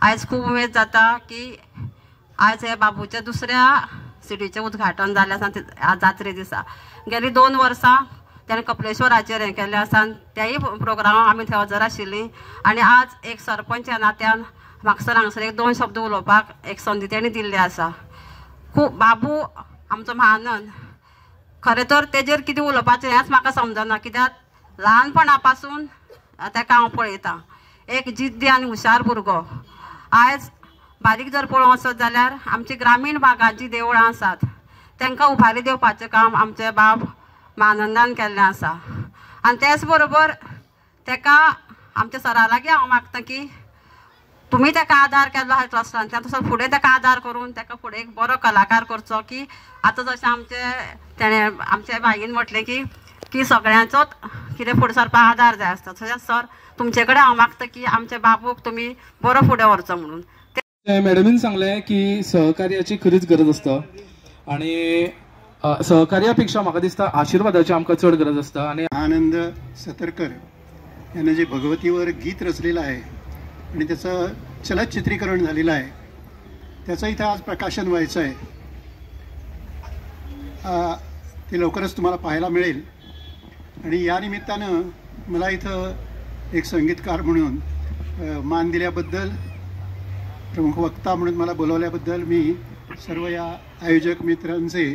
आयज खूब उमेद जाता की आयज हे बाबूच्या दुसऱ्या सिडीचें उद्घाटन जालें आसा जात्रे दिसा. गेली 2 वर्सां ताणें कपलेश्वराचेर हें केल्लें आसा, त्याय प्रोग्रामाक आमी थंय हजर आशिल्लीं. आनी आज एक सरपंच ह्या नात्यान म्हाका सर हांगासर एक 2 शब्द उलोवपाक एक संदी ताणें दिल्ली आसा. खूब बाबू आमचो महानंद, खरें तर तेजेर कितें उलोवपाचें हेंच म्हाका समजना, कित्याक ल्हानपणा पासून ताका हांव पळयतां. एक जिद्दी आनी हुशार भुरगो. आयज बारीक जर पळोवंक वचत जाल्यार आमची ग्रामीण भागांत जी देवळां आसात तांकां उबारी दिवपाचें काम आमचे बाब महानंदान केल्लें आसा. आनी तेच बरोबर ताका आमच्या सरा लागीं हांव मागता की तुमी ताका आदार केल्लो आसा ट्रस्टांतल्यान, तसो फुडें ताका आदार करून ताका फुडें एक बरो कलाकार करचो. की आतां जशें आमचे तेणें आमच्या भाईन म्हटलें की की सगळ्यांचोच कितें फुडें सरपाक आदार जाय आसता, तशेंच सर तुमचे कडेन हांव मागता की आमच्या बाबूक तुमी बरो फुडें व्हरचो म्हणून. मॅडमीन सांगलें की सहकार्याची खरीच गरज आसता आनी सहकार्या पेक्षा म्हाका दिसता आशिर्वादाची आमकां चड गरज आसता. आनी आनंद सतरकर यांनी जे भगवतीवर गीत रचलेलं आहे आणि त्याचं चलचित्रीकरण झालेलं आहे, त्याचं इथं आज प्रकाशन व्हायचं आहे. ते लवकरच तुम्हाला पाहायला मिळेल. आणि या निमित्तानं मला इथं एक संगीतकार म्हणून मान दिल्याबद्दल, प्रमुख वक्ता म्हणून मला बोलावल्याबद्दल मी सर्व या आयोजक मित्रांचे,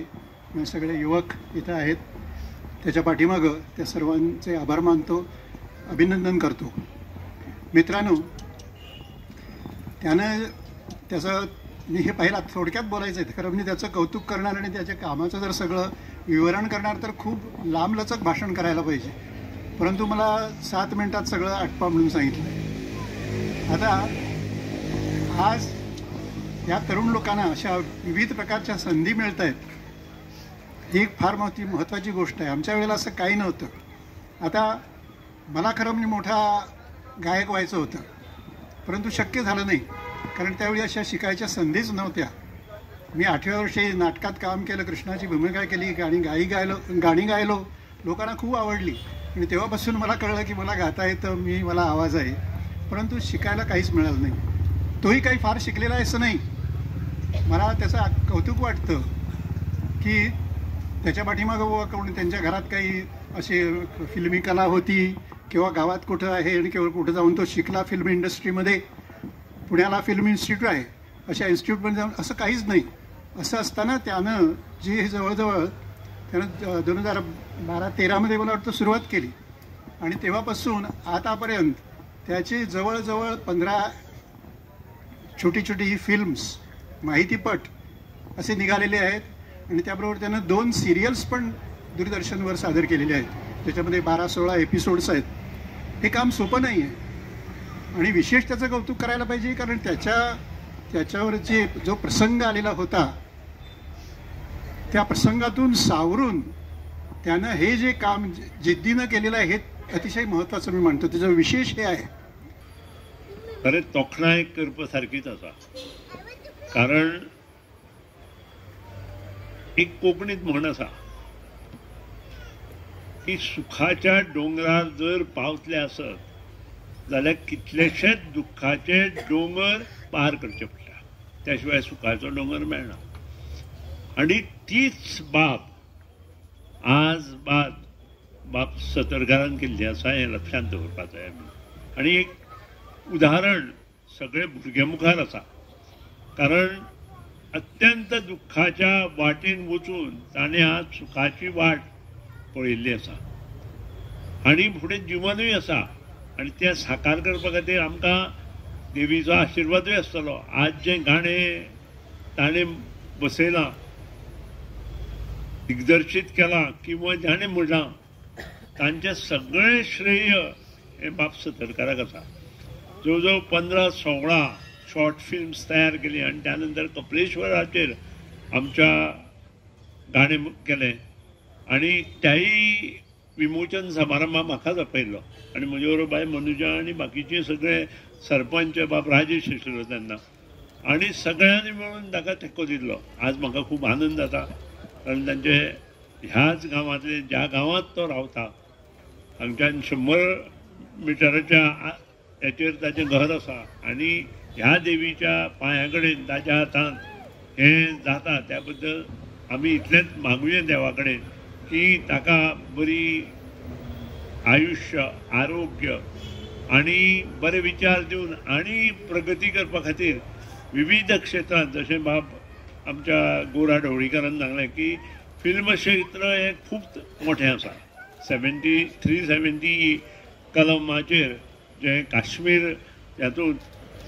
सगळे युवक इथं आहेत त्याच्या पाठीमागं त्या सर्वांचे आभार मानतो, अभिनंदन करतो. मित्रांनो, त्यानं त्याचं मी हे पहिला थोडक्यात बोलायचं आहे, खरं म्हणजे त्याचं कौतुक करणार आणि त्याच्या कामाचं जर सगळं विवरण करणार तर खूप लांबलचक भाषण करायला पाहिजे, परंतु मला 7 मिनिटात सगळं आटपा म्हणून सांगितलं. आता आज या तरुण लोकांना अशा विविध प्रकारच्या संधी मिळत आहेत, ही एक फार मोठी महत्त्वाची गोष्ट आहे. आमच्या वेळेला असं काही नव्हतं. आता मला खरं म्हणजे मोठा गायक व्हायचं होतं, परंतु शक्य झालं नाही, कारण त्यावेळी अशा शिकायच्या संधीच नव्हत्या. मी 8व्या वर्षी नाटकात काम केलं, कृष्णाची भूमिका केली, गाणी गायलो, लोकांना खूप आवडली आणि तेव्हापासून मला कळलं की मला गाता येतं, मला आवाज आहे, परंतु शिकायला काहीच मिळालं नाही. तोही काही फार शिकलेला आहे असं नाही. मला त्याचं कौतुक वाटतं की त्याच्या पाठीमागं कोणी त्यांच्या घरात काही अशी फिल्मी कला होती किंवा गावात कुठं आहे आणि किंवा कुठं जाऊन तो शिकला फिल्म इंडस्ट्रीमध्ये, पुण्याला फिल्म इन्स्टिट्यूट आहे, अशा इन्स्टिट्यूटमध्ये जाऊन, असं काहीच नाही. असं असताना त्यानं जी जवळजवळ त्यानं 2012-13मध्ये मला वाटतं सुरुवात केली आणि तेव्हापासून आतापर्यंत त्याची जवळजवळ 15 छोटी छोटी ही फिल्म्स, माहितीपट असे निघालेले आहेत. आणि त्याबरोबर त्यानं 2 सिरियल्स पण दूरदर्शनवर सादर केलेले आहेत, ज्याच्यामध्ये 12-16 एपिसोड्स आहेत. हे काम सोपं नाही आहे आणि विशेष त्याचं कौतुक करायला पाहिजे, कारण त्याच्यावर जे जो प्रसंग आलेला होता त्या प्रसंगातून सावरून त्यानं हे जे काम जिद्दीनं केलेलं आहे हे अतिशय महत्त्वाचं मी मानतो. त्याचं विशेष हे आहे. खरें तोखणाय करपा सारकीच आसा, कारण एक कोंकणीत म्हण आसा की सुखाच्या दोंगरार जर पावतले आसत जाल्यार कितलेशेच दुःखाचे दोंगर पार करचे पडटा, त्या शिवाय सुखाचो दोंगर मेळना. आनी तीच बाब आज बाब सतरकारान केल्ली आसा हें लक्षांत दवरपाक जाय आमी. आनी एक उदाहरण सगळे भुरग्यां मुखार आसा, कारण अत्यंत दुःखाच्या वाटेन वचून ताणें आज सुखाची वाट पळयल्ली आसा आनी फुडें जिवनूय आसा आनी तें साकार करपा खातीर आमकां देवीचो आशिर्वादूय आसतलो. आज जें गाणें ताणें बसयलां, दिग्दर्शीत केलां किंवा जाणें म्हणलां तांचें सगळें श्रेय हें बाब सतरकाराक आसा. जवळ जवळ 15-16 शॉर्ट फिल्म्स तयार केली आनी त्यानंतर कपलेश्वराचेर आमच्या गाणें केलें आनी त्याही विमोचन समारंभाक म्हाकाच आपयल्लो आनी म्हजे बरोबर बाय मनुजा आनी बाकीचे सगळे सरपंच बाब राजेश आशिल्लो तेन्ना आनी सगळ्यांनी मेळून ताका तेंको दिल्लो. आज म्हाका खूब आनंद जाता, कारण तांचे ह्याच गांवांतले, ज्या गांवांत तो रावता हांगच्यान 100 मिटराच्या हेचेर ताचें घर आसा आनी ह्या देवीच्या पांया कडेन ताच्या हातान हें जाता. त्या बद्दल आमी इतलेंच मागुया देवा कडेन की ताका बरी आयुश्य, आरोग्य आनी बरे विचार दिवन आनी प्रगती करपा खातीर विविध क्षेत्रांत, जशें बाब आमच्या गोरा ढवळीकारान सांगलें की फिल्म क्षेत्र हें खूब मोठें आसा. 7370 कलमाचेर जें काश्मीर हातूंत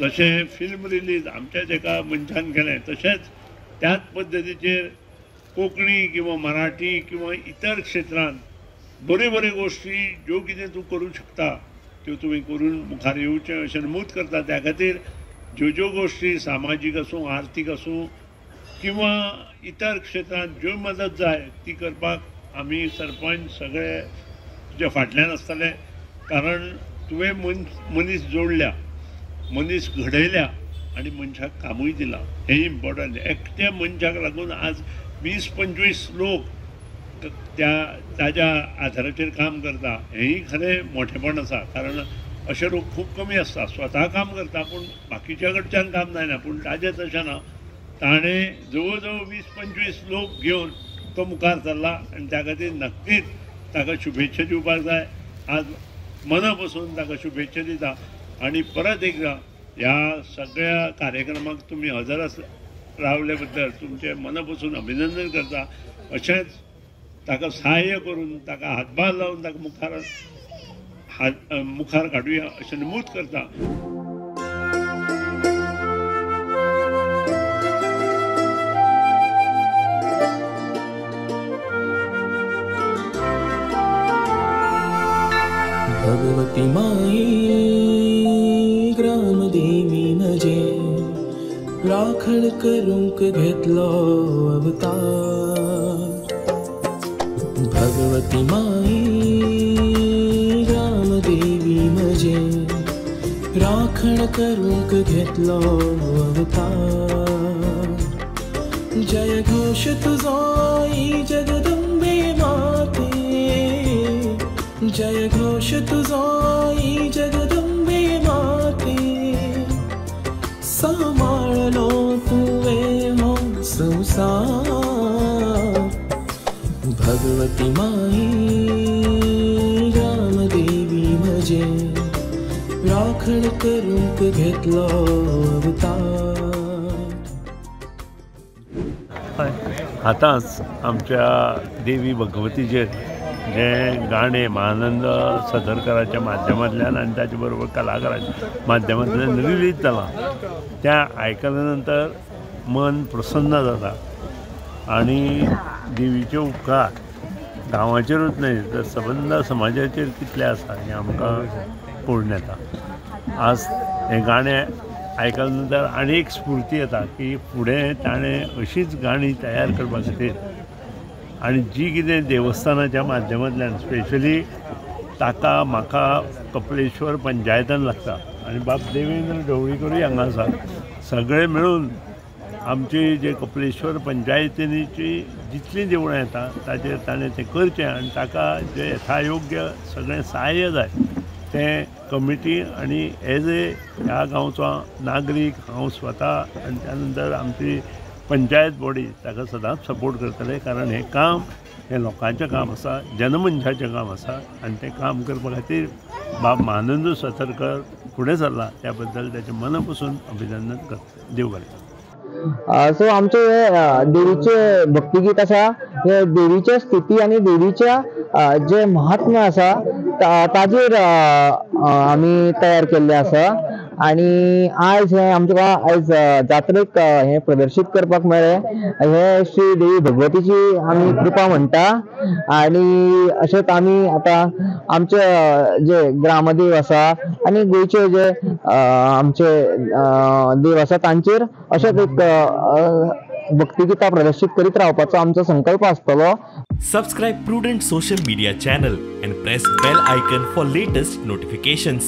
जशें फिल्म रिलीज आमच्याच एका मनशान केलें, तशेंच त्याच पद्दतीचेर कोंकणी किंवा मराठी किंवा इतर क्षेत्रांत बऱ्यो बऱ्यो गोश्टी ज्यो कितें तूं करूंक शकता त्यो तुवें करून मुखार येवचें अशें नमूद करता. त्या खातीर ज्यो ज्यो गोश्टी सामाजीक आसूं, आर्थीक आसूं किंवा इतर क्षेत्रांत ज्यो मदत जाय ती करपाक आमी सरपंच सगळे तुज्या फाटल्यान आसतले, कारण तुवें मनीस जोडल्या, मनीस घडयल्या आनी मनशाक कामूय दिलां. हें इम्पॉर्टंट. एकट्या मनशाक लागून आज 20-25 लोक त्या ताज्या आधाराचेर काम करता, हेंय खरें मोठेपण आसा. कारण अशे लोक खूब कमी आसता, स्वता काम करता पूण बाकीच्या कडच्यान काम जायना, पूण ताजें तशें ना. ताणें जवळ जवळ 20-25 लोक घेवन तो मुखार सरला आनी त्या खातीर नक्कीच ताका शुभेच्छा दिवपाक जाय. आज मना पसून ताका शुभेच्छा दिता आनी परत एकदां ह्या सगळ्या कार्यक्रमाक तुमी हजर रावले बद्दल तुमचें मना पसून अभिनंदन करता. अशेंच ताका सहाय्य करून, ताका हातभार लावन ताका मुखार काडुया अशें नमूद करता. भगवती माई ग्रामदेवी म्हजे, राखण करूंक घेतलो अवतार. भगवती माई ग्रामदेवी म्हजे, राखण करूंक घेतलो अवतार. जय घोष तुजो आई जगदंबे माते, जय घोष तुजो आई जगदंबे माते. सांबाळलो तुवें हो संवसार, भगवती माई ग्रामदेवी म्हजे, राखण करूंक घेतलो अवतार. आतांच आमच्या देवी भगवतीचेर जें गाणें महानंद सदरकराच्या माध्यमांतल्यान आनी ताचे बरोबर कलाकाराच्या माध्यमांतल्यान रिलीज जालां, त्या आयकल्या नंतर मन प्रसन्न जाता आनी देवीचे उपकार गांवाचेरूच न्हय तर सबंद समाजाचेर कितले आसा हें आमकां कळून येता. आज हें गाणें आयकल्या नंतर आनी एक स्फूर्ती येता की फुडें ताणें अशीच गाणी तयार करपा खातीर आनी जी कितें देवस्थानाच्या माध्यमांतल्यान स्पेशली ताका म्हाका कपलेश्वर पंचायतान लागता आनी बाब देवेंद्र ढवळीकरूय हांगा आसा, सगळे मेळून आमची जे कपलेश्वर पंचायतीची जितलीं देवळां येता ताचेर ताणें तें करचें आनी ताका जें यथायोग्य सगळें सहाय्य जाय तें कमिटी आनी एज ए ह्या गांवचो नागरीक हांव स्वता आनी त्या नंतर आमची पंचायत बॉडी ताका सदांच सपोर्ट करतले, कारण हें काम हें लोकांचें काम आसा, जनमनशाचें काम आसा आनी तें काम करपा खातीर बाब महानंद सतरकर फुडें सरला त्या बद्दल ताचें मना पसून अभिनंदन करता. देव बरें. सो आमचे हे देवीचे भक्तिगीत आसा, हे देवीच्या स्थिती आनी देवीच्या जे महात्म्य आसा ताजेर आमी तयार केल्ले आसा. आनी आयज हे आमकां आयज जात्रेक हे प्रदर्शीत करपाक मेळ्ळें, हे श्री देवी भगवतीची आमी कृपा म्हणटा. आनी अशेंच आमी आतां आमचे जे ग्रामदेव आसा आनी गोंयचे जे आमचे देव आसा तांचेर अशेंच एक भक्तिगीतां प्रदर्शीत करीत रावपाचो आमचो संकल्प आसतलो. Subscribe Prudent social media channel and press bell icon for latest notifications.